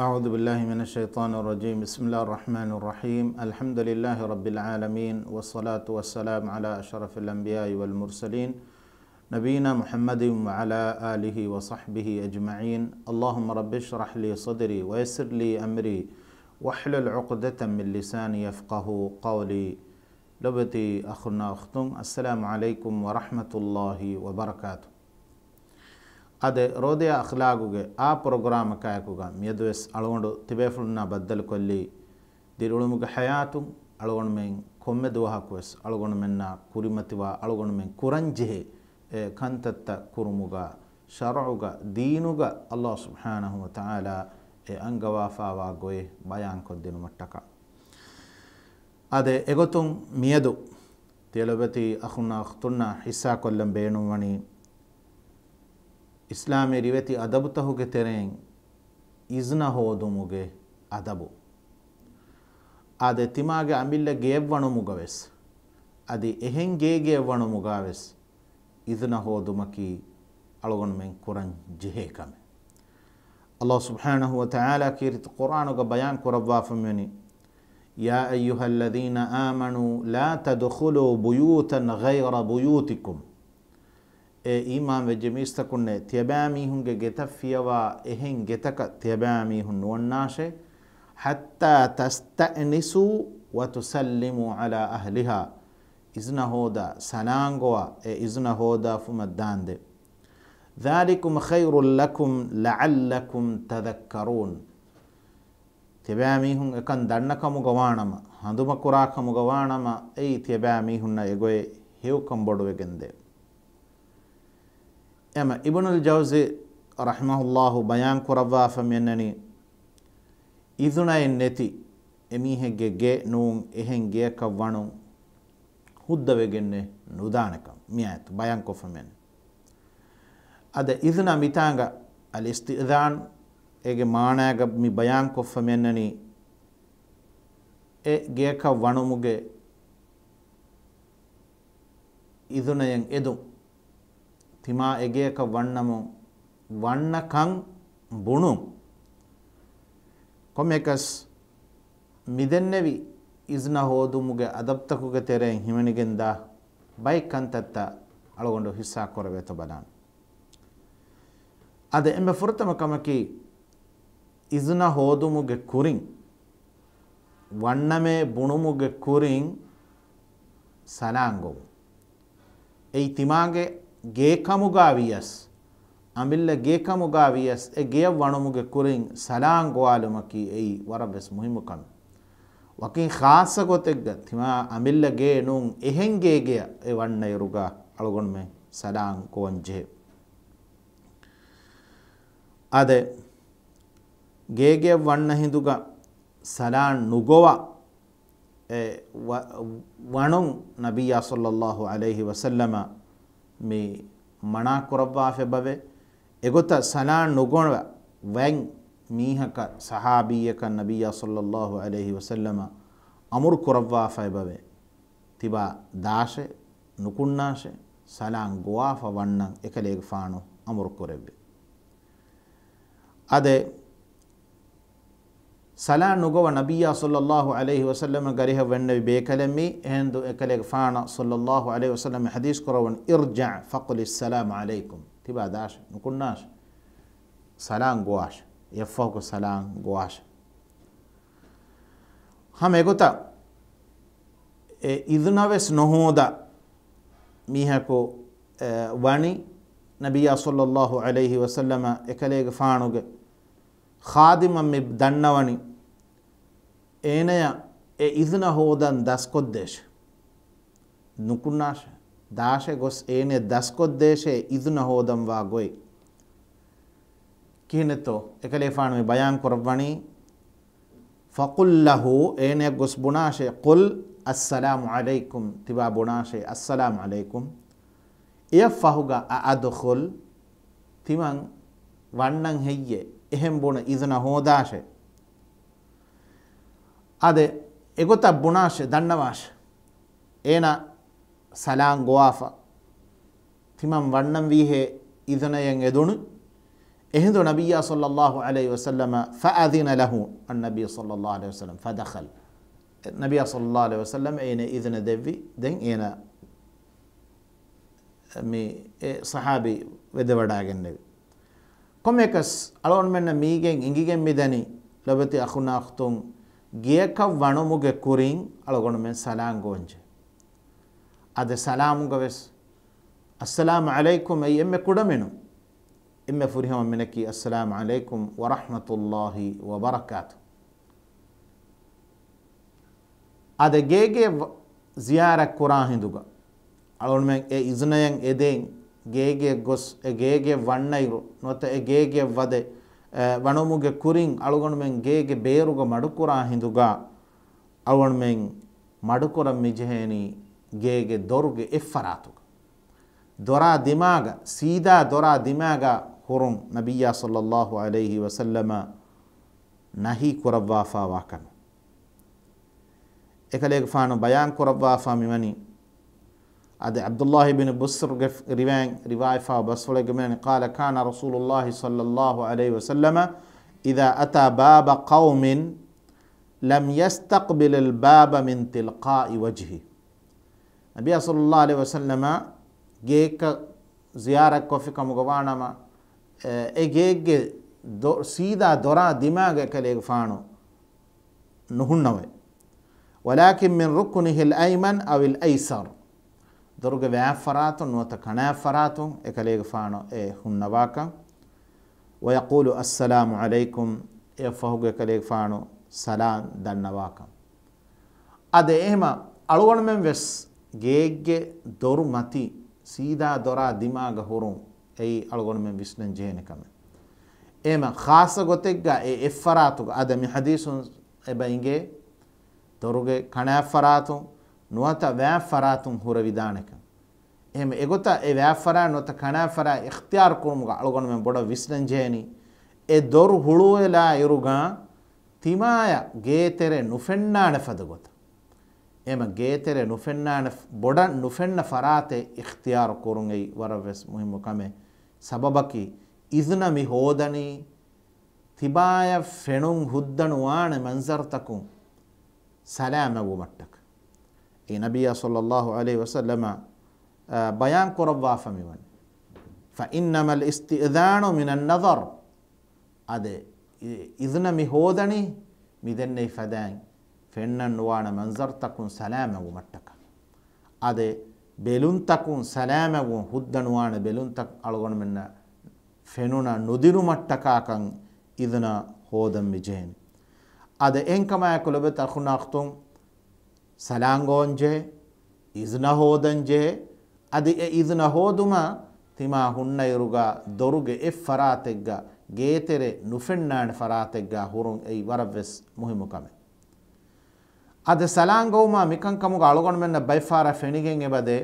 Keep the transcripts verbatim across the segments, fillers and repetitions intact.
أعوذ بالله من الشيطان الرجيم. بسم الله الرحمن الرحيم. الحمد لله رب العالمين، والصلاة والسلام على أشرف الأنبياء والمرسلين، نبينا محمد وعلى آله وصحبه أجمعين. اللهم رب اشرح لي صدري ويسر لي أمري واحلل عقدة من لساني يفقهوا قولي. ލޮބުވެތި އަޚުންނާ އުޚްތުން، އައްސަލާމު ޢަލައިކުމް ވަރަޙްމަތުﷲި ވަބަރަކާތު. އާދެ، ރޯދަޔާ އަޚްލާގުގެ އާ ޕްރޮގްރާމަކާއެކުގަ މިއަދުވެސް އަޅުގަނޑު ތިބޭފުޅުންނާ ބައްދަލުކޮށްލީ، ދިރިއުޅުމުގެ ޙަޔާތުން އަޅުގަނޑުމެން ކޮންމެ ދުވަހަކުވެސް އަޅުގަނޑުމެންނާ ކުރިމަތިވާ، އަޅުގަނޑުމެން ކުރަންޖެހޭ އެ ކަންތައްތައް ކުރުމުގަ، ޝަރުޢުގަ، ދީނުގަ ﷲ ސުބްޙާނަހޫ ވަތަޢާލާ އެ އަންގަވާފާވާ ގޮތް ބަޔާންކޮށްދިނުމަށްޓަކާ. އާދެ، އެގޮތުން މިއަދު ތިޔަ ލޮބުވެތި އަޚުންނާ އުޚްތުންނާ ޙިއްޞާކޮށްލަން ބޭނުންވަނީ، އިސްލާމީ ރިވެތި އަދަބުތަކުގެ ތެރެއިން އިޒުނަ ހޯދުމުގެ އަދަބު. އާދެ، ތިމާގެ އަމިއްލަ ގެޔަށް ވަނުމުގަވެސް، އަދި އެހެން ގޭގެޔަށް ވަނުމުގަވެސް، އިޒުނަ ހޯދުމަކީ އަޅުގަނޑުމެން ކުރަން ޖެހޭ ކަމެއް. ﷲ ސުބްޙާނަހޫ ވަތަޢާލާ ކީރިތި ޤުރްއާނުގަ ބަޔާން ކުރައްވާފަ މިވަނީ، يا أيها الذين آمنوا لا تدخلوا بيوتا غير بيوتكم. އޭ އީމާންވެއްޖެ މީސްތަކުންނޭ، ތިޔަބައިމީހުންގެ ގެތައް ފިޔަވާ އެހެން ގެތަކަށް ތިޔަބައިމީހުން ނުވަންނާށޭ، حتى تستأنسوا وتسلموا على أهلها. އިޒުނަ ހޯދާ، ސަލާން ގޮވާ، އެ އިޒުނަ ހޯދާފުމަށް ދާންދެން. ذلكم خير لكم لعلكم تذكرون. ތިބާމީހުން އެކަން ދަންނަކަމުގަ ވާނަމަ، ހަނދުމަކުރާ ކަމުގަ ވާނަމަ، އެއީ ތިބާމީހުންނަށް އެގޮތް ހެޔޮކަން ބޮޑުވެގެންދޭ. އެމަ އިބްނުލް ޖައުޒީ ރަޙިމަހުﷲ ބަޔާން ކުރައްވާފަ މިއަންނަނީ، އިޒުނައެއް ނެތި އެމީހެއްގެ ގެ ނޫން އެހެން ގެޔަކަށް ވަނުން ހުއްދަވެގެންނެއް ނުދާނެކަން މިއާޔަތު ބަޔާންކޮށްފަ މިއަންނަނީ. އަދި އިޒުނަ މިތާނގަ އަލް އިސްތިއްޒާން އޭގެ މާނާގަ މި ބަޔާންކޮށްފަ މިއަންނަނީ، އެ ގެޔަކަށް ވަނުމުގެ އިޒުނަޔަށް އެދުން. ތިމާ އެގެޔަކަށް ވަންނަމުން ވަންނަކަން ބުނުން. ކޮންމެއަކަސް މިދެންނެވި އިޒުނަ ހޯދުމުގެ އަދަބްތަކުގެ ތެރެއިން ހިމެނިގެންދާ ބައެއް ކަންތައްތައް އަޅުގަނޑު ހިއްސާ ކުރެވޭތޯ ބަލާން. އަދި އެންމެ ފުރަތަމަ ކަމަކީ، އިޒުނަ ހޯދުމުގެ ކުރިން، ވަންނަމޭ ބުނުމުގެ ކުރިން ސަލާން ގޮވުން. އެއީ ތިމާގެ ގޭ ކަމުގަ ވިޔަސް، އަމިއްލަ ގޭ ކަމުގަ ވިޔަސް، އެ ގެޔަށް ވަނުމުގެ ކުރިން ސަލާން ގޮވާލުމަކީ އެއީ ވަރަށް ވެސް މުހިއްމު ކަމެއް. ވަކިން ޚާއްޞަ ގޮތެއްގަ ތިމާ އަމިއްލަ ގޭ ނޫން އެހެން ގޭގެއަށް އެ ވަންނައިރުގަ އަޅުގަނޑުމެން ސަލާން ގޮވަން ޖެހޭ. އާދެ، ގޭގެއަށް ވަންނަ ހިނދުގަ ސަލާން ނުގޮވާ އެ ވަ-، ވަނުން ނަބިއްޔާ ޞައްލައްލާހު ޢަލައިހި ވަސައްލަމަ މި މަނާ ކުރައްވާފަ އެބަވޭ. އެގޮތަށް ސަލާން ނުގޮވާ ވަން މީހަކަށް، ޞަޙާބީއަކަށް ނަބިއްޔާ ޞައްލައްލާހު ޢަލައިހި ވަސައްލަމަ އަމުރު ކުރައްވާފަ އެބަވޭ. ތިބާ ދާށޭ، ނުކުންނާށޭ، ސަލާން ގޮވާފަ ވަންނަން އެކަލޭގެފާނު އަމުރު ކުރެއްވި. އާދެ، ސަލާން ނުގޮވާ ނަބިއްޔާ ޞައްލައްލާހު ޢަލައިހި ވަސައްލަމަ ގަރިހަށް ވަންނެވި ބޭކަލެއް މީ. އެހިނދު އެކަލޭގެފާނަށް ޞައްލައްލާހު ޢަލައިހި ވަސައްލަމަ ޙަދީޘް ކުރައްވަން، ارجع فقل السلام عليكم. ތިބާ ދާށޭ، ނުކުންނާށޭ، ސަލާން ގޮވާށޭ. އެއަށްފަހުގަ ސަލާން ގޮވާށޭ. ހަމަ އެގޮތަށް އެ އިޒުނަވެސް ނުހޯދާ މީހަކު، އެ، ވަނީ ނަބިއްޔާ ޞައްލައްލާހު ޢަލައިހި ވަސައްލަމަ އެކަލޭގެފާނުގެ ޚާދިމަށް މި ދަންނަވަނީ، އޭނަޔަށް އެ އިޒުނަ ހޯދަން ދަސްކޮށްދޭށޭ. ނުކުންނާށޭ، ދާށޭ ގޮސް އޭނަޔަށް ދަސްކޮށްދޭށޭ އިޒުނަ ހޯދަންވާ ގޮތް. ކިހިނެއްތޯ؟ އެކަލޭފާނު މި ބަޔާން ކުރައްވަނީ، فقل له، އޭނަޔަށް ގޮސް ބުނާށޭ، قل السلام عليكم، ތިބާ ބުނާށޭ، السلام عليكم. އެއަށް ފަހުގަ، أأدخل، ތިމަން ވަންނަން ހެއްޔޭ؟ އެހެން ބުނެ އިޒުނަ ހޯދާށޭ. އާދެ، އެގޮތަށް ބުނާށޭ، ދަންނަވާށޭ. އޭނަ ސަލާން ގޮވާފަ، ތިމަން ވަންނަން ވީހޭ އިޒުނަޔަށް އެދުނު؟ އެހިނދު ނަބިއްޔާ ޞައްލައްލާހު ޢަލައިހި ވަސައްލަމަ، فأذن له النبي صلى الله عليه وسلم فدخل. ނަބިއްޔާ ޞައްލައްލާހު ޢަލައިހި ވަސައްލަމަ އޭނަ އިޒުނަ ދެއްވި. ދެން އޭނަ މި އެ ޞަޙާބީ ވެދެވަޑައިގެންނެވި. ކޮންމެއަކަސް އަޅުގަނޑުމެންނަށް މީގެން އިނގިގެން މިދަނީ، ލޮބެތި އަޚުންނާ އުޚްތުން، ގެއަކަށް ވަނުމުގެ ކުރިން އަޅުގަނޑުމެން ސަލާން ގޮވަންޖެ. އަދެ ސަލާމުގަ ވެސް، "އައްސަލާމު ޢަލައިކުމް" އެއީ އެންމެ ކުޑަމިނުން. އެންމެ ފުރިހަމަ މިނަކީ، "އައްސަލާމު ޢަލައިކުމް ވަރަޙްމަތުﷲި ވަބަރަކާތު." އަދެ ގޭގެ ވ-، ޒިޔާރަތް ކުރާ ހިނދުގަ، އަޅުގަނޑުމެން އެ އިޒުނަޔަށް އެދެން ގޭގެ ގޮސް، އެ ގޭގެ ވަންނައިރު، ނުވަތަ އެ ގޭގެ ވަދެ، އެ، ވަނުމުގެ ކުރިން އަޅުގަނޑުމެން ގޭގެ ބޭރުގަ މަޑުކުރާ ހިނދުގަ، އަޅުގަނޑުމެން މަޑުކުރަން މިޖެހޭނީ ގޭގެ ދޮރުގެ އެއްފަރާތުގަ. ދޮރާ ދިމާގަ، ސީދާ ދޮރާ ދިމާގަ ހުރުން ނަބިއްޔާ ޞައްލައްލާހު ޢަލައިހި ވަސައްލަމަ ނަހީ ކުރައްވާފާވާ ކަމެއް. އެކަލޭގެފާނު ބަޔާން ކުރައްވާފާ މިވަނީ، އަދި ޢަބްދުﷲ ބިން ބުސްރުގެ ރިވާޔަތް، ރިވާޔަތްފާ ބަސްފުޅެއްގެ މިވަނީ، قال كان رسول الله صلى الله عليه وسلم إذا أتى باب قوم لم يستقبل الباب من تلقاء وجهه. ނަބިއްޔާ ޞައްލައްލާހު ޢަލައިހި ވަސައްލަމަ ގެއެއްކަ ޒިޔާރަތް ކޮށްފި ކަމުގަ ވާނަމަ، އެ، އެ ގެއެއްގެ ދޮ-، ސީދާ ދޮރާ ދިމާގަ އެކަލޭގެފާނު ނުހުންނަވައި. ولكن من ركنه الأيمن أو الأيسر. ދޮރުގެ ވާފަރާތުން ނުވަތަ ކަނާފަރާތުން އެކަލޭގެފާނު އެ ހުންނަވާކަން. ويقول السلام عليكم، އެއަށްފަހުގަ އެކަލޭގެފާނު ސަލާން ދަންނަވާކަން. އަދި އެހެމަ އަޅުގަނޑުމެން ވެސް ގެއެއްގެ ދޮރު މަތި ސީދާ ދޮރާ ދިމާގަ ހުރުން އެއީ އަޅުގަނޑުމެން ވިސްނަން ޖެހޭނެ ކަމެއް. އެހެމަ ޚާއްޞަ ގޮތެއްގަ އެ އެއްފަރާތުގަ، އަދި މި ޙަދީޘުން އެބަ އިނގޭ، ދޮރުގެ ކަނާފަރާތުން ނުވަތަ ވާފަރާތުން ހުރެވިދާނެކަން. އެހެމަ އެގޮތަށް އެ ވާފަރާތް ނުވަތަ ކަނާފަރާތް އިޚްތިޔާރު ކުރުމުގަ އަޅުގަނޑުމެން ބޮޑަށް ވިސްނަން ޖެހޭނީ، އެ ދޮރު ހުޅުވެލާ އިރުގަ ތިމާޔަށް ގޭތެރެ ނުފެންނާނެ ފަދަ ގޮތަށް. އެހެމަ ގޭތެރެ ނުފެންނާނެ، ބޮޑަށް ނުފެންނަ ފަރާތެއް އިޚްތިޔާރު ކުރުން އެއީ ވަރަށް ވެސް މުހިއްމު ކަމެއް. ސަބަބަކީ އިޒުނަ މި ހޯދަނީ ތިބާޔަށް ފެނުން ހުއްދަނުވާނެ މަންޒަރުތަކުން ސަލާމަތްވުމަށްޓަކަ. އެ ނަބިއްޔާ ޞައްލައްލާހު ޢަލައިހި ވަސައްލަމަ، އާ، ބަޔާން ކުރައްވާފަ މިވަނީ، فإنما الاستئذان من النظر. އަދެ އި-، އިޒުނަ މި ހޯދަނީ މި ދެންނެވި ފަދައިން ފެންނަން ނުވާނެ މަންޒަރުތަކުން ސަލާމަތްވުމަށްޓަކަ. އަދެ ބެލުންތަކުން ސަލާމަތްވުން، ހުއްދަނުވާނެ ބެލުންތައް އަޅުގަނޑުމެންނަށް ފެނުނަށް ނުދިނުމަށްޓަކާކަން އިޒުނަ ހޯދަން މި ޖެހެނީ. އަދި އެހެންކަމާއެކު ލޮބުވެތި އަޚުންނާ އުޚްތުން، ސަލާން ގޮވަންޖެހޭ، އިޒުނަ ހޯދަންޖެހޭ. އަދި އެ އިޒުނަ ހޯދުމަށް ތިމާ ހުންނައިރުގަ ދޮރުގެ އެއް ފަރާތެއްގަ، ގޭތެރެ ނުފެންނާނެ ފަރާތެއްގަ ހުރުން އެއީ ވަރަށް ވެސް މުހިއްމު ކަމެއް. އަދި ސަލާން ގޮވުމާ މިކަންކަމުގަ އަޅުގަނޑުމެންނަށް ބައެއް ފަހަރަށް ފެނިގެން އެބަދޭ،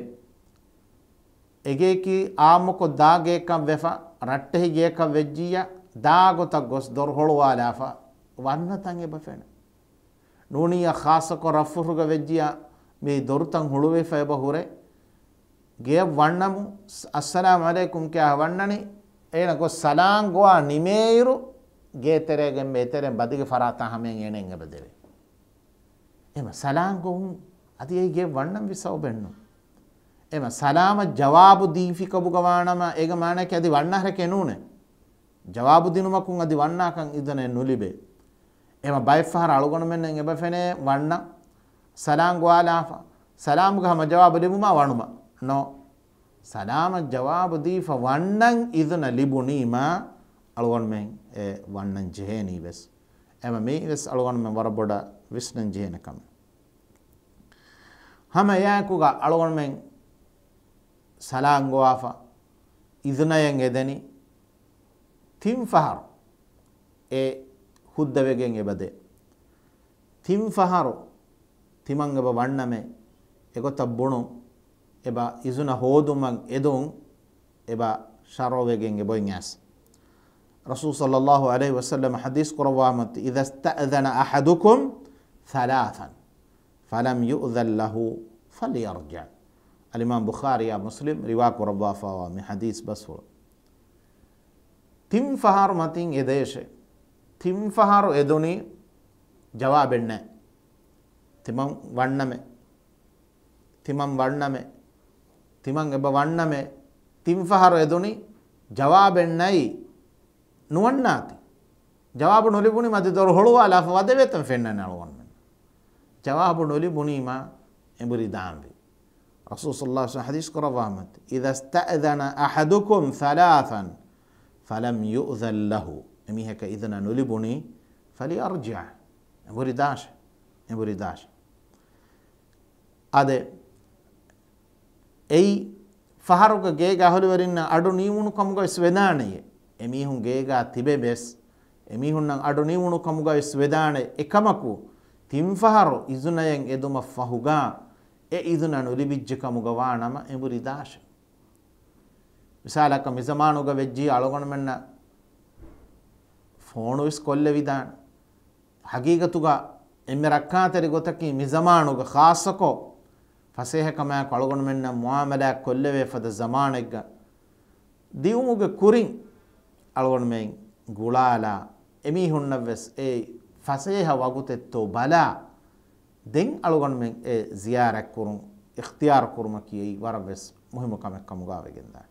އެގެއަކީ އާއްމުކޮށް ދާ ގެއަކަށް ވެފަ، ރައްޓެހި ގެއަކަށް ވެއްޖިއްޔާ، ދާ ގޮތަށް ގޮސް ދޮރު ހޮޅުވާލާފަ، ވަންނަ ތަން އެބަ ފެނޭ. ނޫނިއްޔާ ޚާއްޞަކޮށް ރަށްފުށުގަ ވެއްޖިއްޔާ، މި ދޮރުތަން ހުޅުވިފަ އެބަ ހުރޭ. ގެޔަށް ވަންނަމު، އައްސަލާމު ޢަލައިކުމް ކިޔާ ވަންނަނީ، އޭނަ ގޮސް ސަލާން ގޮވާ ނިމޭއިރު، ގޭތެރޭގެން މި އެތެރެން ބަދިގެ ފަރާތާ ހަމައިން އޭނައިން އެބަ ދެވޭ. އެމަ ސަލާން ގޮވުން އަދި އެ ގެޔަށް ވަންނަން ވި ސަބަބެއް ނޫން. އެމަ ސަލާމަށް ޖަވާބު ދީފިކަމުގަ ވާނަމަ، އޭގެ މާނައަކީ އަދި ވަންނަ އަހަރެކޭ ނޫނޭ. ޖަވާބު ދިނުމަކުން އަދި ވަންނާކަން އިޒުނެއް ނުލިބޭ. އެމަ ބައެއްފަހަރަށް އަޅުގަނޑުމެންނަށް އެބަ ފެނޭ ވަންނަ ސަލާން ގޮވާލާފަ، ސަލާމުގެ ހަމަ ޖަވާބު ލިބުމާ ވަނުމަށް ނޯ. ސަލާމަށް ޖަވާބު ދީފަ ވަންނަން އިޒުނަ ލިބުނީމާ، އަޅުގަނޑުމެން އެ ވަންނަން ޖެހޭނީ ވެސް. އެމަ މީ ވެސް އަޅުގަނޑުމެން ވަރަށް ބޮޑަށް ވިސްނަން ޖެހޭނެ ކަމެއް. ހަމަ އެއާއެކުގަ އަޅުގަނޑުމެން ސަލާން ގޮވާފަ، އިޒުނަޔަށް އެދެނީ، ތިން ފަހަރު އެ ހުއްދަވެގެން އެބަދޭ. ތިން ފަހަރު ތިމަން އެބަ ވަންނަމޭ، އެގޮތަށް ބުނުން، އެބަ އިޒުނަ ހޯދުމަށް އެދުން، އެބަ ޝަރުޢުވެގެން އެބައޮތް އައިސް. ރަސޫލު ޞައްލައްލާހު ޢަލައިހި ވަސައްލަމަ ޙަދީޘް ކުރައްވާމަތި، إذا استأذن أحدكم ثلاثا فلم يؤذن له فليرجع. އަލްއިމާމް ބުޚާރީއާ މުސްލިމް ރިވާ ކުރައްވާފައިވާ މި ޙަދީޘް ބަސްފުޅު. ތިން ފަހަރު މަތިން އެދޭށޭ. ތިން ފަހަރު އެދުނީ ޖަވާބެއް ނެތް. ތިމަން ވަންނަމޭ. ތިމަން ވަންނަމޭ. ތިމަން އެބަ ވަންނަމޭ. ތިން ފަހަރު އެދުނީ ޖަވާބެއް ނެތް. ނުވަންނާތި. ޖަވާބު ނުލިބުނީމަ ދޮރު ހޮޅުވާލާފަ ވަދެވޭތަން ފެންނަން އަޅުގަނޑުމެން. ޖަވާބު ނުލިބުނީމަ އެނބުރި ދާންވީ. ރަސޫލު ޞައްލައްލާހު ޢަލައިހި ވަސައްލަމަ ޙަދީޘް ކުރައްވާ ހަމަތަ، "إذا استأذن أحدكم ثلاثا فلم يؤذن له." އެމީހަކަށް އިޒުނަ ނުލިބުނީ، "فليرجع." އެނބުރި ދާށޭ. އެނބުރި ދާށޭ. އާދެ، އެއީ ފަހަރުގަ ގޭގެ އަހުލުވެރިންނަށް އަޑު ނީވުނު ކަމުގަ ވެސް ވެދާނެޔޭ. އެމީހުން ގޭގާ ތިބެ ވެސް، އެމީހުންނަށް އަޑު ނީވުނު ކަމުގަ ވެސް ވެދާނެ. އެކަމަކު، ތިން ފަހަރު އިޒުނަޔަށް އެދުމަށް ފަހުގަ، އެ އިޒުނަ ނުލިބިއްޖެ ކަމުގަ ވާނަމަ އެނބުރި ދާށޭ. މިސާލަކަށް މިޒަމާނުގަ ވެއްޖިއްޔާ އަޅުގަނޑުމެންނަށް ފޯނު ވެސް ކޮށްލެވިދާނެ. ހަގީގަތުގަ އެންމެ ރައްކާތެރި ގޮތަކީ މިޒަމާނުގަ ޚާއްޞަކޮށް ފަސޭހަކަމާއެކު އަޅުގަނޑުމެންނަށް މުއާމަލާތް ކޮށްލެވޭ ފަދަ ޒަމާނެއްގަ ދިއުމުގެ ކުރިން އަޅުގަނޑުމެން ގުޅާލާ، އެމީހުންނަށް ވެސް އެ ފަސޭހަ ވަގުތެއްތޯ ބަލާ، ދެން އަޅުގަނޑުމެން އެ ޒިޔާރަތް ކުރުން އިޚްތިޔާރު ކުރުމަކީ އެއީ ވަރަށް ވެސް މުހިއްމު ކަމެއް ކަމުގަ ވެގެންދާނެ.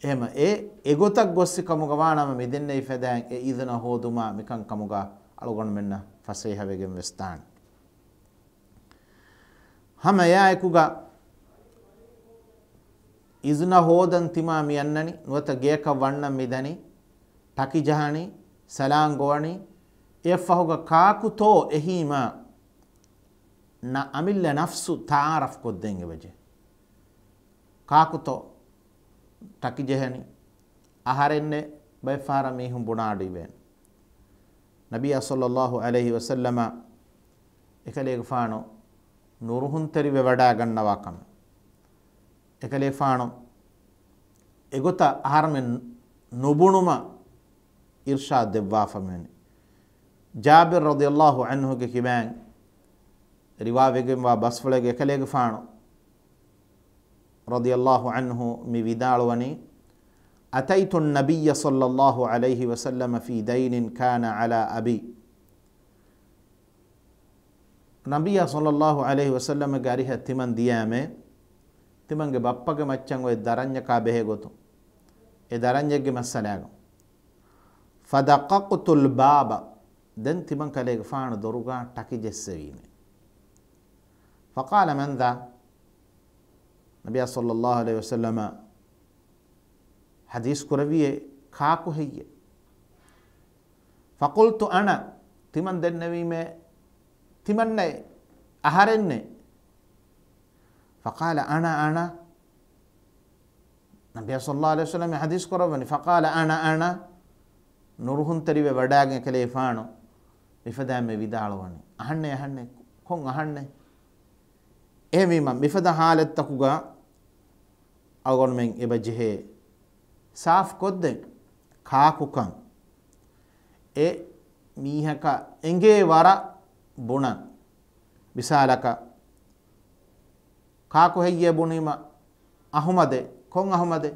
އެހެމަ އެ އެގޮތަށް ގޮއްސި ކަމުގަ ވާނަމަ މިދެންނެވި ފަދައިން އެ އިޒުނަ ހޯދުމާ މިކަން ކަމުގަ އަޅުގަނޑުމެންނަށް ފަސޭހަވެގެން ވެސް ދާނެ. ހަމަ އެއާއެކުގަ އިޒުނަ ހޯދަން ތިމާ މި އަންނަނީ، ނުވަތަ ގެއަކަށް ވަންނަން މިދަނީ، ޓަކި ޖަހަނީ، ސަލާން ގޮވަނީ، އެއަށްފަހުގަ ކާކުތޯ އެހީމާ ނަ-، އަމިއްލަ ނަފްސު ތަޢާރަފް ކޮށްދޭން އެބަޖެހޭ. ކާކުތޯ ޓަކި ޖެހެނީ؟ އަހަރެންނޭ ބައެއްފަހަރަށް މީހުން ބުނާ އަޑު އިވޭނެ. ނަބިއްޔާ ޞައްލައްލާހު ޢަލައިހި ވަސައްލަމަ އެކަލޭގެފާނު ނުރުހުންތެރިވެވަޑައިގަންނަވާ ކަމެއް. އެކަލޭފާނު އެގޮތަށް އަހަރުމެން ނުބުނުމަށް އިރްޝާދު ދެއްވާފަ މިވަނީ. ޖާބިރު ރަޟިޔައްލާހު ޢަންހުގެ ކިބައިން ރިވާވެގެންވާ ބަސްފުޅެއްގަ އެކަލޭގެފާނު ރަޟިޔައްލާހު ޢަންހު މި ވިދާޅުވަނީ، أتيت النبي صلى الله عليه وسلم في دين كان على أبي. ނަބިއްޔާ ޞައްލައްލާހު ޢަލައިހި ވަސައްލަމަގެ އަރިހަށް ތިމަން ދިޔައިމޭ، ތިމަންގެ ބައްޕަގެ މައްޗަށް އޮތް ދަރަންޏަކާ ބެހޭ ގޮތުން، އެ ދަރަންޏެއްގެ މައްސަލައިގަ. فدققت الباب، ދެން ތިމަން ކަލޭގެފާނު ދޮރުގަ ޓަކި ޖެއްސެވީމޭ. فقال من ذا؟ ނަބިއްޔާ ޞައްލައްލާހު ޢަލައިހި ވަސައްލަމަ ޙަދީޘް ކުރެއްވިއޭ، ކާކު ހެއްޔޭ؟ فقلت أنا، ތިމަން ދެންނެވީމޭ، ތިމަންނޭ، އަހަރެންނޭ. فقال أنا أنا، ނަބިއްޔާ ޞައްލައްލާހު ޢަލައިހި ވަސައްލަމަ ޙަދީޘް ކުރައްވަނީ، فقال أنا أنا، ނުރުހުންތެރިވެ ވަޑައިގެން އެކަލޭފާނު މިފަދައިން މި ވިދާޅުވަނީ، އަހަންނޭ، އަހަންނޭ، ކޮން އަހަންނޭ؟ އެހެންވީމަ، މިފަދަ ޙާލަތްތަކުގަ އަޅުގަނޑުމެން އެބަ ޖެހޭ ސާފުކޮށްދޭން، ކާކުކަން އެ މީހަކަށް އެނގޭ ވަރަށް ބުނަން. މިސާލަކަށް، ކާކު ހެއްޔޭ ބުނީމަ، އަޙުމަދޭ. ކޮން އަޙުމަދޭ؟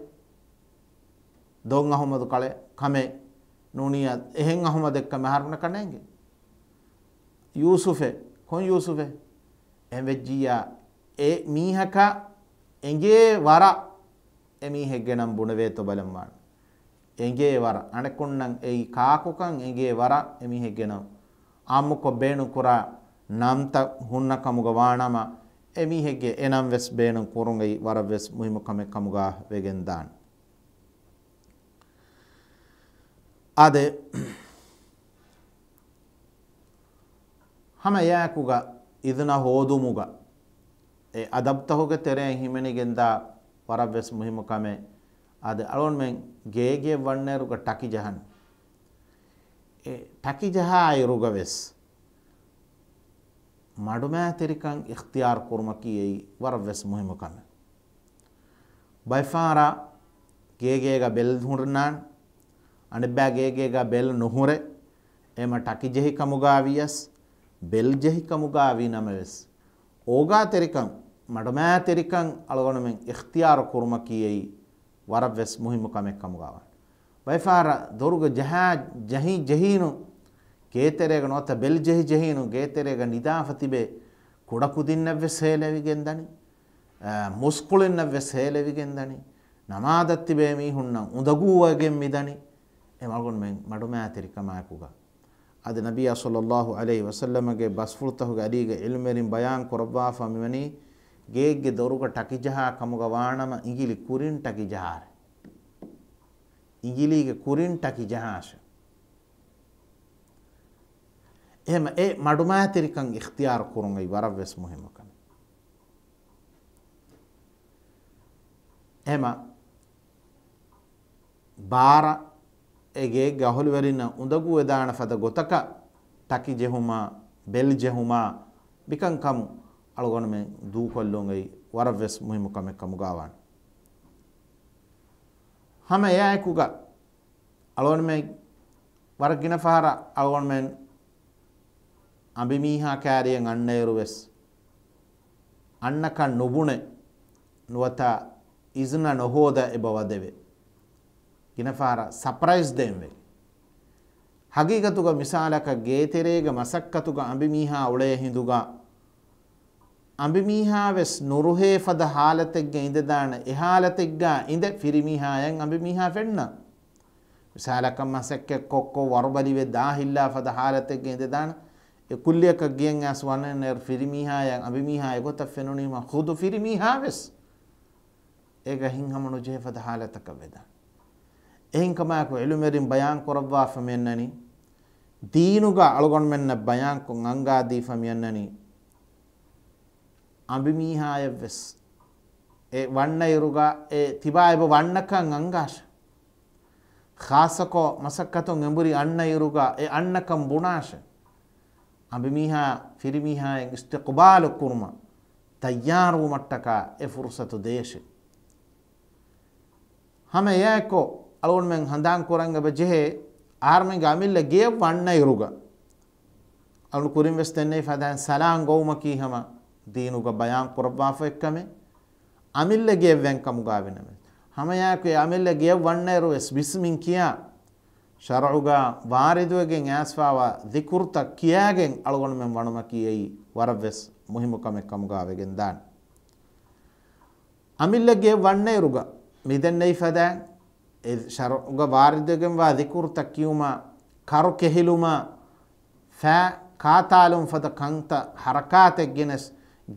ދޮން އަޙުމަދު ކަޅެ ކަމެއް ނޫނިއްޔާ، އެހެން އަޙުމަދެއްކަމެއް އަހަރުންނަކަށް ނޭނގޭ. ޔޫސުފޭ. ކޮން ޔޫސުފޭ؟ އެހެން ވެއްޖިއްޔާ، އެ މީހަކަށް އެނގޭ ވަރަށް އެ މީހެއްގެ ނަން ބުނެވޭތޯ ބަލަން ވާނެ. އެނގޭ ވަރަށް، އަނެކުންނަން އެއީ ކާކުކަން އެނގޭ ވަރަށް އެ މީހެއްގެ ނަން. އާއްމުކޮށް ބޭނުން ކުރާ ނަންތައް ހުންނަ ކަމުގަ ވާނަމަ، އެ މީހެއްގެ އެ ނަން ވެސް ބޭނުން ކުރުން އެއީ ވަރަށް ވެސް މުހިއްމު ކަމެއް ކަމުގަ ވެގެން ދާނެ. އާދެ، ހަމަ އެއާއެކުގަ އިޒުނަ ހޯދުމުގަ އެ އަދަބުތަކުގެ ތެރެއިން ހިމެނިގެންދާ ވަރަށް ވެސް މުހިއްމު ކަމެއް. އާދެ، އަޅުގަނޑުމެން ގޭގެއަށް ވަންނައިރުގަ ޓަކި ޖަހަން. އެ ޓަކި ޖަހާއިރުގަ ވެސް މަޑުމައިތިރިކަން އިޚްތިޔާރު ކުރުމަކީ އެއީ ވަރަށް ވެސް މުހިއްމު ކަމެއް. ބައެއްފަހަރަށް ގޭގޭގަ ބެލް ހުންނާނެ، އަނެއްބައި ގޭގޭގަ ބެލް ނުހުރޭ، އެމަ ޓަކި ޖެހި ކަމުގަ ވިޔަސް، ބެލް ޖެހި ކަމުގަ ވީ ނަމަވެސް، އޯގާތެރިކަން، މަޑުމައިތިރިކަން އަޅުގަނޑުމެން އިޚްތިޔާރު ކުރުމަކީ އެއީ ވަރަށް ވެސް މުހިއްމު ކަމެއް ކަމުގަ ވާނެ. ބައެއް ފަހަރަށް ދޮރުގަ ޖަހާ، ޖެހި، ޖެހީނު ގޭތެރޭގަ ނުވަތަ ބެލް ޖެހި، ޖެހީނު ގޭތެރޭގަ ނިދާފަ ތިބޭ ކުޑަކުދިންނަށްވެސް ހޭލެވިގެން ދަނީ. އާ، މުސްކުޅިންނަށްވެސް ހޭލެވިގެން ދަނީ. ނަމާދަށް ތިބޭ މީހުންނަށް އުނދަގޫވެގެން މިދަނީ. އެ އަޅުގަނޑުމެން މަޑުމައިތިރިކަމާއެކުގަ. އަދި ނަބިއްޔާ ޞައްލައްލާހު ޢަލައިހި ވަސައްލަމަގެ ބަސްފުޅުތަކުގެ އަލީގަ ޢިލްމުވެރިން ބަޔާން ކުރައްވާފަ މިވަނީ، ގެއެއްގެ ދޮރުގަ ޓަކިޖަހާ ކަމުގަ ވާނަމަ އިނގިލި ކުރިން ޓަކިޖަހާށޭ. އިނގިލީގެ ކުރިން ޓަކިޖަހާށޭ. އެހެމަ އެ މަޑުމައިތިރިކަން އިޚްތިޔާރު ކުރުން އެއީ ވަރަށްވެސް މުހިއްމު ކަމެއް. އެހެމަ ބާރަށް އެ ގޭގެ އަހުލުވެރިންނަށް އުނދަގޫވެދާނެ ފަދަ ގޮތަކަށް ޓަކި ޖެހުމާ، ބެލް ޖެހުމާ، މިކަންކަމު އަޅުގަނޑުމެން ދޫކޮށްލުން އެއީ ވަރަށްވެސް މުހިއްމު ކަމެއް ކަމުގައިވާނެ. ހަމަ އެއާއެކުގަ އަޅުގަނޑުމެން ވަރަށް ގިނަ ފަހަރަށް އަޅުގަނޑުމެން އަނބިމީހާ ކާރިއަށް އަންނައިރު ވެސް އަންނަކަން ނުބުނެ، ނުވަތަ އިޒުނަ ނުހޯދަ އެބަ ވަދެވޭ. ގިނަ ފަހަރަށް ސަޕްރައިޒް ދޭންވޭ. ހަގީގަތުގަ މިސާލަކަށް ގޭތެރޭގެ މަސައްކަތުގަ އަނބިމީހާ އުޅޭ ހިނދުގަ، އަނބިމީހާ ވެސް ނުރުހޭ ފަދަ ހާލަތެއްގަ އިނދެދާނެ، އެ ހާލަތެއްގަ އިނދެ ފިރިމީހާޔަށް އަނބިމީހާ ފެންނަ. މިސާލަކަށް މަސައްކަތް ކޮށްކޮށް ވަރުބަލިވެ ދާހިއްލާ ފަދަ ހާލަތެއްގަ އިނދެދާނެ، އެ ކުއްލިއަކަށް ގެއަށް އައިސް ވަންނަން އޭރު ފިރިމީހާޔަށް އަނބިމީހާ އެގޮތަށް ފެނުނީމަ ޚުދު ފިރިމީހާ ވެސް އޭގަ ހިތްހަމަނުޖެހޭ ފަދަ ހާލަތަކަށް ވެދާނެ. އެހެންކަމާއެކު ޢިލްމުވެރިން ބަޔާން ކުރައްވާފަ މިއަންނަނީ، ދީނުގަ އަޅުގަނޑުމެންނަށް ބަޔާންކޮށް އަންގާދީފަ މިއަންނަނީ، އަނބިމީހާޔަށްވެސް އެ ވަންނައިރުގަ އެ ތިބާ އެބަ ވަންނަކަން އަންގާށެ. ޚާއްޞަކޮށް މަސައްކަތުން އެނބުރި އަންނައިރުގަ އެ އަންނަކަން ބުނާށެ. އަނބިމީހާ ފިރިމީހާއަށް އިސްތިޤުބާލު ކުރުމަށް ތައްޔާރުވުމަށްޓަކާ އެ ފުރުޞަތު ދޭށެ. ހަމަ އެއާއެކު އަޅުގަނޑުމެން ހަނދާން ކުރަން އެބަ ޖެހޭ، އަހަރުމެންގެ އަމިއްލަ ގެޔަށް ވަންނައިރުގަ، އަޅުން ކުރިން ވެސް ދެންނެވި ފަދައިން ސަލާން ގޮވުމަކީ ހަމަ ދީނުގަ ބަޔާން ކުރައްވާފަ އެއްކަމެއް. އަމިއްލަ ގެޔަށް ވެން ކަމުގައި ވިނަމެ، ހަމަ އެއާއެކު އެ އަމިއްލަ ގެޔަށް ވަންނައިރު ވެސް ބިސްމިން ކިޔާ، ޝަރުޢުގަ ވާރިދުވެގެން އައިސްފަވާ ޛިކުރުތައް ކިޔާގެން އަޅުގަނޑުމެން ވަނުމަކީ އެއީ ވަރަށްވެސް މުހިއްމު ކަމެއް ކަމުގައި ވެގެންދާނެ. އަމިއްލަ ގެޔަށް ވަންނައިރުގަ މިދެންނެވި ފަދައިން އެ ޝަރުޢުގަ ވާރިދުވެގެންވާ ޛިކުރުތައް ކިޔުމަށް، ކަރު ކެހިލުމަށް، ފައި ކާތާލުން ފަދަ ކަންތައް ހަރަކާތެއް ގެނެސް،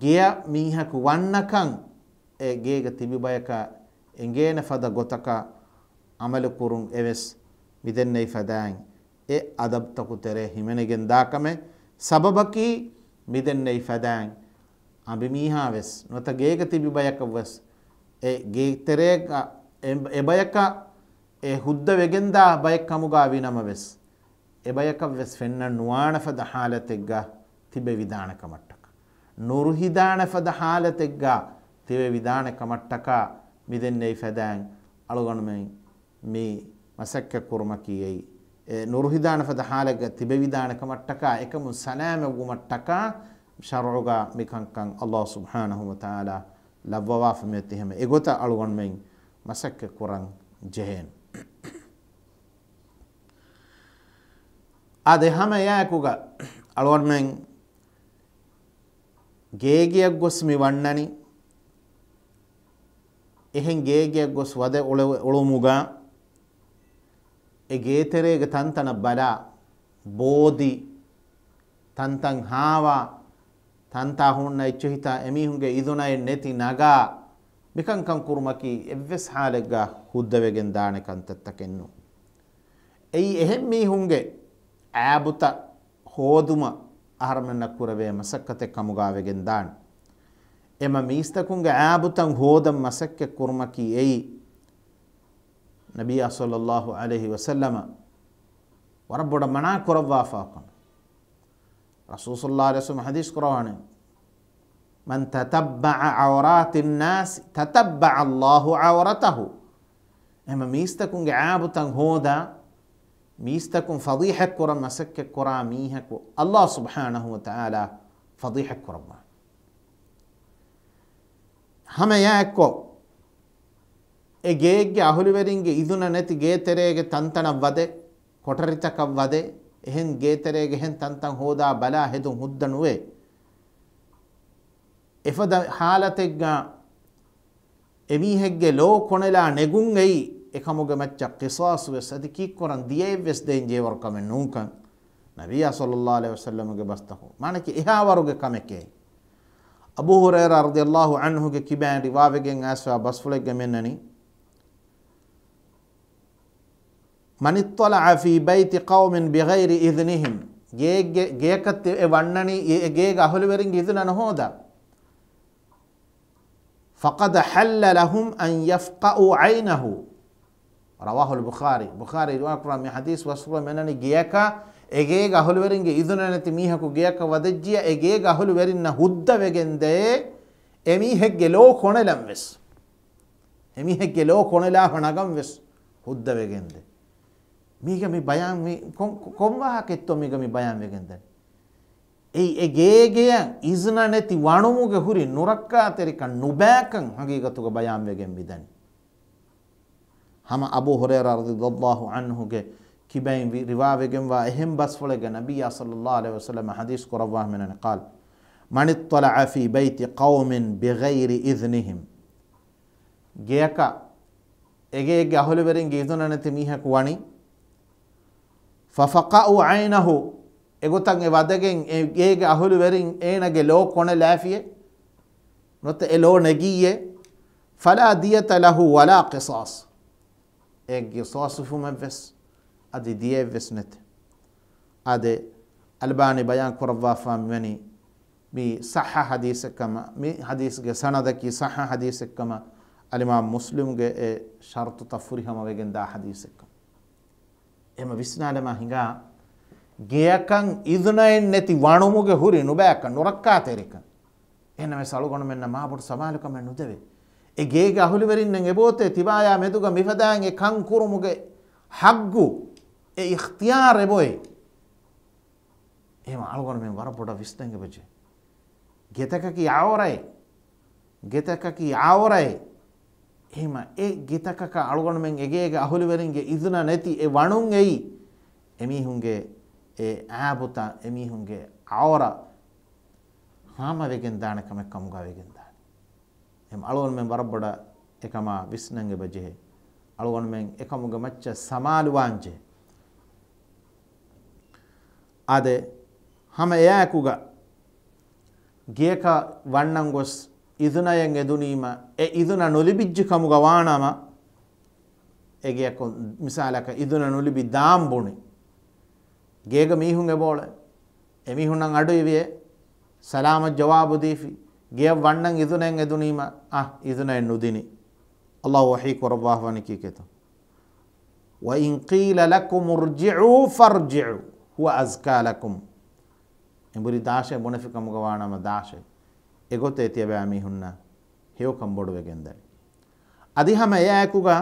ގެޔަށް މީހަކު ވަންނަކަން އެ ގޭގަ ތިބި ބަޔަކަށް އެނގޭނެ ފަދަ ގޮތަކަށް އަމަލު ކުރުން އެވެސް މިދެންނެވި ފަދައިން އެ އަދަބްތަކު ތެރޭ ހިމެނިގެން ދާކަމެއް. ސަބަބަކީ މިދެންނެވި ފަދައިން އަނބިމީހާ ވެސް ނުވަތަ ގޭގަ ތިބި ބަޔަކަށް ވެސް އެ ގޭތެރޭގަ އެ، އެ ބަޔަކަށް އެ ހުއްދަ ވެގެންދާ ބައެއް ކަމުގަ ވިނަމަ ވެސް، އެ ބަޔަކަށް ވެސް ފެންނަން ނުވާނެ ފަދަ ހާލަތެއްގަ ތިބެވިދާނެ ކަމަށްޓަކާ، ނުރުހިދާނެ ފަދަ ހާލަތެއްގަ ތިބެވިދާނެ ކަމަށްޓަކާ މިދެންނެވި ފަދައިން އަޅުގަނޑުމެން މި މަސައްކަތް ކުރުމަކީ އެއީ، އެ ނުރުހިދާނެ ފަދަ ހާލެއްގަ ތިބެވިދާނެ ކަމަށްޓަކާ، އެކަމުން ސަލާމަތްވުމަށްޓަކާ، ޝަރުޢުގަ މިކަންކަން ﷲ ސުބްޙާނަހޫ ވަތަޢާލާ ލައްވަވާފަ މިއޮތީ ހަމަ އެގޮތަށް އަޅުގަނޑުމެން މަސައްކަތް ކުރަން ޖެހޭނެ. އާދެ، ހަމަ އެއާއެކުގަ އަޅުގަނޑުމެން ގޭގެއަށް ގޮސް މި ވަންނަނީ، އެހެން ގޭގެއަށް ގޮސް ވަދެ އުޅެ-، އުޅުމުގަ އެ ގޭތެރޭގެ ތަންތަނަށް ބަލާ، ބޯދި، ތަންތަން ހާވާ، ތަންތާ ހުންނަ އެއްޗެހިތާ އެމީހުންގެ އިދުނައެއް ނެތި ނަގާ، މިކަންކަން ކުރުމަކީ އެއްވެސް ހާލެއްގަ ހުއްދަވެގެން ދާނެ ކަންތައްތަކެއް ނޫން. އެއީ އެހެން މީހުންގެ އާބުތައް ހޯދުމަށް އަހަރުމެންނަށް ކުރެވޭ މަސައްކަތެއް ކަމުގަ ވެގެން ދާނެ. އެމަ މީސްތަކުންގެ އާބުތައް ހޯދަން މަސައްކަތް ކުރުމަކީ އެއީ، ނަބިއްޔާ ޞައްލައްލާހު ޢަލައިހި ވަސައްލަމަ ވަރަށް ބޮޑަށް މަނާ ކުރައްވާފާ ކަމެއް. ރަސޫލު ޞައްލައްލާހު ޢަލައިހި ވަސައްލަމަ ޙަދީޘް ކުރައްވާނެ، "من تتبع عورات الناس تتبع الله عورته." އެހެން މީސްތަކުންގެ އާބުތައް ހޯދާ، މީސްތަކުން ފަޟީޙަތް ކުރަން މަސައްކަތް ކުރާ މީހަކު ﷲ ސުބްޙާނަހޫ ވަތަޢާލާ ފަޟީޙަތް ކުރައްވާނެ. ހަމަ އެއާއެއްކޮށް، އެ ގޭގެ އަހުލުވެރިންގެ އިޒުނަ ނެތި ގޭތެރޭގެ ތަންތަނަށް ވަދެ، ކޮޓަރިތަކަށް ވަދެ، އެހެން ގޭތެރޭގެ އެހެން ތަންތަން ހޯދާ ބަލާ ހެދުން ހުއްދަ ނުވޭ. އެފަދަ ހާލަތެއްގަ އެމީހެއްގެ ލޯ ކޮނެލާ ނެގުން އެއީ، އެކަމުގެ މައްޗަށް ޤިޞާޞު ވެސް އަދި ކީއްކުރަން ދިޔައެއް ވެސް ދޭން ޖެހޭވަރު ކަމެއް ނޫންކަން ނަބިއްޔާ ޞައްލައްލާހު ޢަލައިހި ވަސައްލަމުގެ ބަސްތަކުން. މާނައަކީ އެހާވަރުގެ ކަމެކޭ. އަބޫ ހުރައިރާ ރަޟިޔައްލާހު ޢަންހުގެ ކިބައިން ރިވާވެގެން އައިސްފަ ބަސްފުޅެއްގެ މިންނަނީ، من اطلع في بيت قوم بغير إذنهم، ގޭގެ، ގެޔަކަށް ތި އެ ވަންނަނީ، އެ، އެ ގޭގެ އަހުލުވެރިންގެ އިޒުނަ ނުހޯދާ. فقد حل لهم أن يفقئوا عينه. رواه البخاري. ބުޚާރީ ރިވާކުރާ މި ޙަދީޘް ބަސްފުޅު މިންނަނީ ގެޔަކަށް، އެ ގޭގެ އަހުލުވެރިންގެ އިޒުނަ ނެތި މީހަކު ގެޔަކަށް ވަދެއްޖިޔާ، އެ ގޭގެ އަހުލުވެރިންނަށް ހުއްދަވެގެން ދޭ، އެމީހެއްގެ ލޯ ކޮނެލަން ވެސް. އެމީހެއްގެ ލޯ ކޮނެލާފަ ނަގަން ވެސް ހުއްދަވެގެން ދޭ. މީގަ މި ބަޔާން މި ކޮން، ކޮން ވާހަކައެއްތޯ މީގަ މި ބަޔާން ވެގެން ދަނީ؟ އެއީ އެ ގޭގެޔަށް އިޒުނަ ނެތި ވަނުމުގެ ހުރި ނުރައްކާތެރިކަން ނުބައިކަން ހަގީގަތުގަ ބަޔާންވެގެން މިދަނީ. ހަމަ އަބޫ ހުރައިރާ ރަޟިޔައްލާހު ޢަންހުގެ ކިބައިން ވި-، ރިވާވެގެންވާ އެހެން ބަސްފުޅެއްގަ ނަބިއްޔާ ޞައްލައްލާހު ޢަލައިހި ވަސައްލަމަ ޙަދީޘް ކުރައްވާ މިންނަނީ، قال: من اطلع في بيت قوم بغير إذنهم. ގެޔަކަށް އެގޭގެ އަހުލުވެރިންގެ އިޒުނަ ނެތި މީހަކު ވަނީ، ففقئوا عينه، އެގޮތަށް އެ ވަދެގެން އެ ގޭގެ އަހުލުވެރިން އޭނަގެ ލޯ ކޮނެލާފިޔޭ، ނުވަތަ އެ ލޯ ނެގިއްޔޭ، فلا دية له ولا قصاص. އޭގެ ޤިޞާޞުވުމެއްވެސް އަދި ދިޔައެއްވެސް ނެތެ. އާދެ، އަލްބާނީ ބަޔާން ކުރައްވާފާ މިވަނީ މި ޞައްޙަ ޙަދީޘެއްކަމަށް، މި ޙަދީޘްގެ ސަނަދަކީ ޞައްޙަ ޙަދީޘެއްކަމަށް އަލްއިމާމް މުސްލިމްގެ އެ ޝަރުޠުތައް ފުރިހަމަވެގެން ދާ ޙަދީޘެއްކަން. އެހެން ވިސްނާލަމާ ހިނގާ، ގެޔަކަށް އިޒުނައެއް ނެތި ވަނުމުގެ ހުރި ނުބައިކަން، ނުރައްކާތެރިކަން. އެހެންނަމަވެސް އަޅުގަނޑުމެންނަށް މާބޮޑު ސަމާލުކަމެއް ނުދެވޭ. އެ ގޭގެ އަހުލުވެރިންނެއް އެބައޮތޭ ތިބާޔާ މެދުގަ މިފަދައިން އެ ކަން ކުރުމުގެ ޙައްޤު، އެ އިޚްތިޔާރު އެބައޮތް. އެހެން އަޅުގަނޑުމެން ވަރަށް ބޮޑަށް ވިސްނަން އެބަޖެހޭ. ގެތަކަކީ އައުރައެއް. ގެތަކަކީ އައުރައެއް. އެހެން އެ ގެތަކަކަށް އަޅުގަނޑުމެން އެގޭގެ އަހުލުވެރިންގެ އިޒުނަ ނެތި އެ ވަނުން އެއީ، އެމީހުންގެ އެ އައިބުތައް، އެމީހުންގެ އައުރަ ހާމަވެގެން ދާނެ ކަމެއް ކަމުގަ ވެގެން ދާނެ. އެހެން އަޅުގަނޑުމެން ވަރަށް ބޮޑަށް އެކަމާ ވިސްނަން އެބަޖެހޭ. އަޅުގަނޑުމެން އެކަމުގެ މައްޗަށް ސަމާލުވާންޖެހޭ. އާދެ، ހަމަ އެއާއެކުގަ ގެޔަކަށް ވަންނަން ގޮސް އިޒުނައެއް އެދުނީމަ، އެ އިޒުނަ ނުލިބިއްޖެ ކަމުގަ ވާނަމަ، އެގެޔަކު މިސާލަކަށް އިޒުނަ ނުލިބި ދާން ބުނި. ގޭގަ މީހުން އެބައުޅޭ. އެމީހުންނަށް އަޑުއިވިއޭ. ސަލާމަށް ޖަވާބު ދީފި. ގެޔަށް ވަންނަން އިޒުނައެއް އެދުނީމަ، އަ، އިޒުނައެއް ނުދިނި. އައްލާހު ވަޙީ ކުރައްވާފަވަނީ ކީކޭތޯ؟ وإن قيل لكم ارجعوا فارجعوا هو أزكى لكم. އެނބުރި ދާށޭ، ބުނެފި ކަމުގަ ވާނަމަ ދާށޭ. އެގޮތޭ ތިޔަބައިމީހުންނަށް ހެޔޮކަން ބޮޑުވެގެންދަނީ. އަދި ހަމަ އެއާއެކުގަ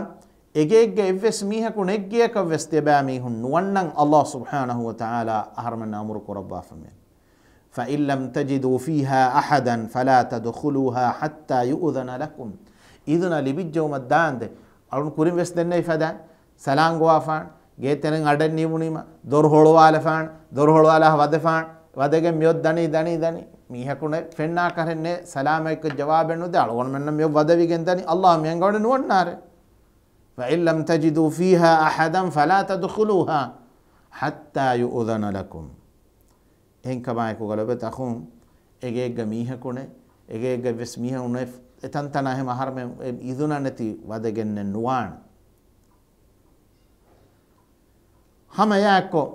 އެގޭގެ އެއްވެސް މީހަކު ނެތް ގެޔަކަށް ވެސް ތިޔަބައިމީހުން ނުވަންނަން އައްލާހު ސުބްޙާނަހު ވަ ތަޢާލާ އަހަރުމެންނަށް އަމުރު ކުރައްވާފަ މިއަން. فإن لم تجدوا فيها أحدا فلا تدخلوها حتى يؤذن لكم. އިޒުނަ ލިބިއްޖެއުމަށް ދާންދެ. އަޅުން ކުރިން ވެސް ދެންނެވި ފަދަ ސަލާން ގޮވާފާން، ގޭތެރެން އަޑެއް ނިމުނީމަ، ދޮރު ހޮޅުވާލަފާން، ދޮރު ހޮޅުވާލާ ވަދެފާން، ވަދެގެން މިއޮތް ދަނީ، ދަނީ، ދަނީ. މީހަކު ނެ-، ފެންނާ ކަށެއް ނެ، ސަލާމަތްކޮށް ޖަވާބެއް ނުދޭ، އަޅުގަނޑުމެންނަށް މިއޮށް ވަދެވިގެން ދަނީ، އައްލާހު މި އަނގަވަނީ ނުވަންނާރޭ. فإن لم تجدوا فيها أحدا فلا تدخلوها حتى يؤذن لكم. އެހެންކަމާއެކުގަ ލޮބުވެތި އަޚުން، އެގޭގަ މީހަކު ނެ، އެގޭގަ ވެސް މީހަކު ނެ، އެތަންތަނާ ހަމަ އަހަރުމެން އިޒުނަ ނެތި ވަދެގެންނެއް ނުވާނެ. ހަމަ އެއާއެއްކޮށް،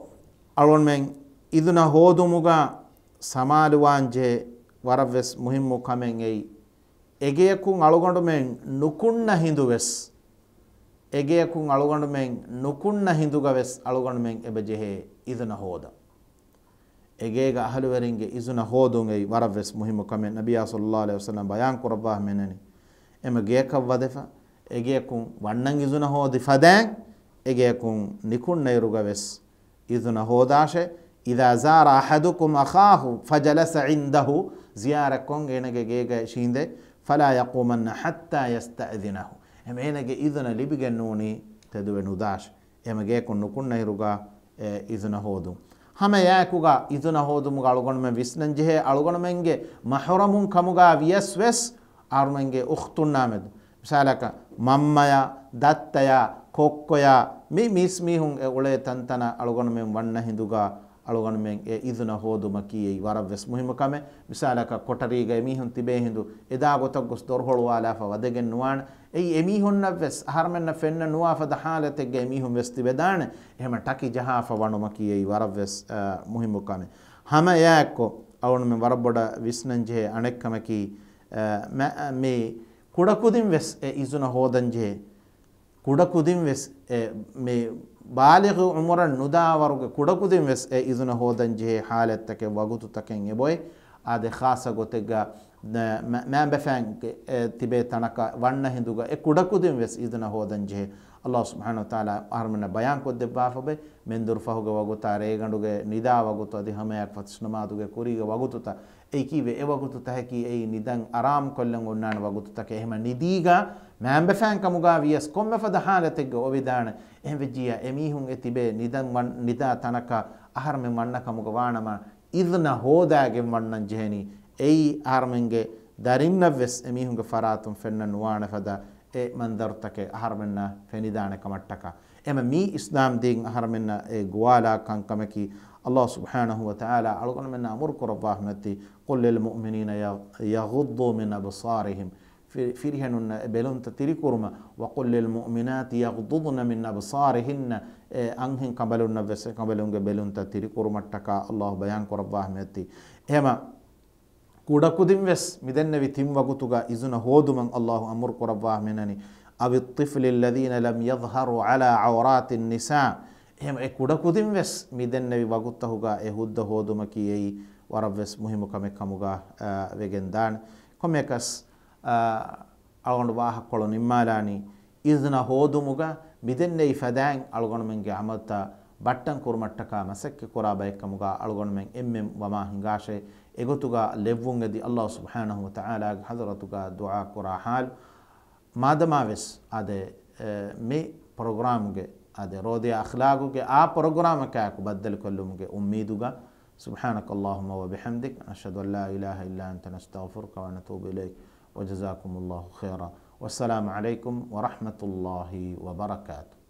އަޅުގަނޑުމެން އިޒުނަ ހޯދުމުގަ ސަމާލުވާންޖެހޭ ވަރަށްވެސް މުހިއްމު ކަމެއް އެއީ، އެގެޔަކުން އަޅުގަނޑުމެން ނުކުންނަ ހިނދުވެސް، އެގެޔަކުން އަޅުގަނޑުމެން ނުކުންނަ ހިނދުގަވެސް އަޅުގަނޑުމެން އެބަޖެހޭ އިޒުނަ ހޯދަން. އެގޭގަ އަހުލުވެރިންގެ އިޒުނަ ހޯދުން އެއީ ވަރަށްވެސް މުހިއްމު ކަމެއް. ނަބިއްޔާ ޞައްލައްލާހު ޢަލައިހި ވަސައްލަމަ ބަޔާން ކުރައްވާ މިނަނީ، އެމަ ގެޔަކަށް ވަދެފަ، އެގެޔަކުން ވަންނަން އިޒުނަ ހޯދި ފަދައިން، އެގެޔަކުން ނިކުންނައިރުގަވެސް އިޒުނަ ހޯދާށޭ. إذا زار أحدكم أخاه فجلس عنده، ޒިޔާރަތްކޮށް އޭނަގެ ގޭގަ އިށީނދެ، فلا يقومن حتى يستأذنه، އެހެން އޭނަގެ އިޒުނަ ލިބިގެން ނޫނީ ތެދުވެ ނުދާށޭ. އެހެން ގެޔަކުން ނުކުންނަ އިރުގަ އެ އިޒުނަ ހޯދުން. ހަމަ އެއާއެކުގަ އިޒުނަ ހޯދުމުގަ އަޅުގަނޑުމެން ވިސްނަން ޖެހޭ އަޅުގަނޑުމެންގެ މަޙުރަމުން ކަމުގަ ވިޔަސް ވެސް އަހަރުމެންގެ އުޚްތުންނާ މެދު. މިސާލަކަށް މަންމަޔާ، ދައްތަޔާ، ކޮއްކޮޔާ، މި މީސްމީހުން އެ އުޅޭ ތަންތަނަށް އަޅުގަނޑުމެން ވަންނަ ހިނދުގަ އަޅުގަނޑުމެން އެ އިޒުނަ ހޯދުމަކީ އެއީ ވަރަށް ވެސް މުހިއްމު ކަމެއް. މިސާލަކަށް ކޮޓަރީގަ އެމީހުން ތިބޭ ހިނދު އެދާ ގޮތަށް ގޮސް ދޮރު ހޮޅުވާލާފަ ވަދެގެން ނުވާނެ. އެއީ އެމީހުންނަށް ވެސް އަހަރުމެންނަށް ފެންނަ ނުވާ ފަދަ ހާލަތެއްގަ އެމީހުން ވެސް ތިބެދާނެ. އެހެމަ ޓަކި ޖަހާފަ ވަނުމަކީ އެއީ ވަރަށް ވެސް، އަ، މުހިއްމު ކަމެއް. ހަމަ އެއާއެއްކޮށް އަޅުގަނޑުމެން ވަރަށް ބޮޑަށް ވިސްނަން ޖެހޭ އަނެއް ކަމަކީ، އަ، މަ-، މި ކުޑަކުދިން ވެސް އެ އިޒުނަ ހޯދަން ޖެހޭ. ކުޑަކުދިން ވެސް އެ މި ބާލިޣު އުމުރަށް ނުދާވަރުގެ ކުޑަކުދިން ވެސް އެ އިޒުނަ ހޯދަން ޖެހޭ ހާލަތްތަކެއް ވަގުތުތަކެއް އެބޮތް. އާދެ، ޚާއްޞަ ގޮތެއްގަ މަ-، މައިންބަފައިން ތިބޭ ތަނަކަށް ވަންނަ ހިނދުގަ އެ ކުޑަކުދިން ވެސް އިޒުނަ ހޯދަން ޖެހޭ. އައްލާހު ސުބްޙާނަހު ވަތަޢާލާ އަހަރުމެންނަށް ބަޔާންކޮށްދެއްވާފަ ބެ، މެންދުރު ފަހުގެ ވަގުތާ ރޭގަނޑުގެ ނިދާ ވަގުތު އަދި ހަމަޔަށް ފަސް ނަމާދުގެ ކުރީގެ ވަގުތުތައް އެއީކީވެ އެ ވަގުތު ތަހަކީ އެއީ ނިދަން އަރާމް ކޮށްލަން އޮންނާނެ ވަގުތުތަކެއް. އެހެމަ ނިދީގަ މައިންބަފައިން ކަމުގަ ވިޔަސް ކޮންމެ ފަދަ ހާލަތެއްގަ އޮވެދާނެ. އެހެން ވެއްޖިއްޔާ އެމީހުން އެ ތިބޭ ނިދަން ވަން-، ނިދާ ތަނަކަށް އަހަރުމެން ވަންނަ ކަމުގަ ވާނަމަ، އިޒުނަ ހޯދާގެން ވަންނަން ޖެހެނީ. އެއީ އަހަރުމެންގެ ދަރިންނަށް ވެސް އެމީހުންގެ ފަރާތުން ފެންނަން ނުވާނެ ފަދަ އެ މަންޒަރުތަކެއް އަހަރުމެންނަށް ފެނިދާނެ ކަމަށްޓަކާ. އެމަ މީ އިސްލާމް ދީން އަހަރުމެންނަށް އެ ގޮވާލާ ކަންކަމަކީ، އައްލާހު ސުބްޙާނަހު ވަތަޢާލާ އަޅުގަނޑުމެންނަށް އަމުރު ކުރައްވާ ހުންނަތީ، قل للمؤمنين يغ-، يغضوا من أبصارهم. ފި-، ފިރިހެނުންނަށް އެ ބެލުންތައް ތިރިކުރުމަށް، وقل للمؤمنات يغضضن من أبصارهن، އެ އަންހެން ކަނބަލުންނަށް ވެސް އެ ކަނބަލުންގެ ބެލުންތައް ތިރިކުރުމަށްޓަކާ އައްލާހު ބަޔާން ކުރައްވާ ހުންނަތީ. އެހެމަ ކުޑަކުދިން ވެސް މިދެންނެވި ތިން ވަގުތުގަ އިޒުނަ ހޯދުމަށް އައްލާހު އަމުރު ކުރައްވާ މިނަނީ، أو الطفل الذين لم يظهروا على عورات النساء. އެހެން އެ ކުޑަކުދިން ވެސް މިދެންނެވި ވަގުތުތަހުގަ އެ ހުއްދަ ހޯދުމަކީ އެއީ ވަރަށް ވެސް މުހިއްމު ކަމެއް ކަމުގަ، އާ، ވެގެން ދާނެ. ކޮންމެއަކަސް، އާ، އަޅުގަނޑު ވާހަކަކޮޅު ނިންމާލާނީ، އިޒުނަ ހޯދުމުގަ މިދެންނެވި ފަދައިން އަޅުގަނޑުމެންގެ ޢަމަލުތައް ބައްޓަން ކުރުމަށްޓަކާ މަސައްކަތް ކުރާ ބައެއްކަމުގަ އަޅުގަނޑުމެން އެންމެން ވަމާ ހިނގާށޭ. އެގޮތުގަ ލެއްވުން އެދި އައްލާހު ސުބްޙާނަހު ވަތަޢާލާގެ ޙަޟްރަތުގަ ދުޢާ ކުރާ ޙާލު. މާދަމާ ވެސް އާދެ، އެ، މި ޕްރޮގްރާމުގެ އާދެ، ރޯދަޔާ އަޚްލާގުގެ އާ ޕްރޮގްރާމަކާއެކު ބައްދަލުކޮށްލުމުގެ އުއްމީދުގަ، سبحانك اللهم وبحمدك، نشهد أن لا إله إلا أنت، نستغفرك ونتوب إليك، وجزاكم الله خيرا، والسلام عليكم ورحمة الله وبركاته.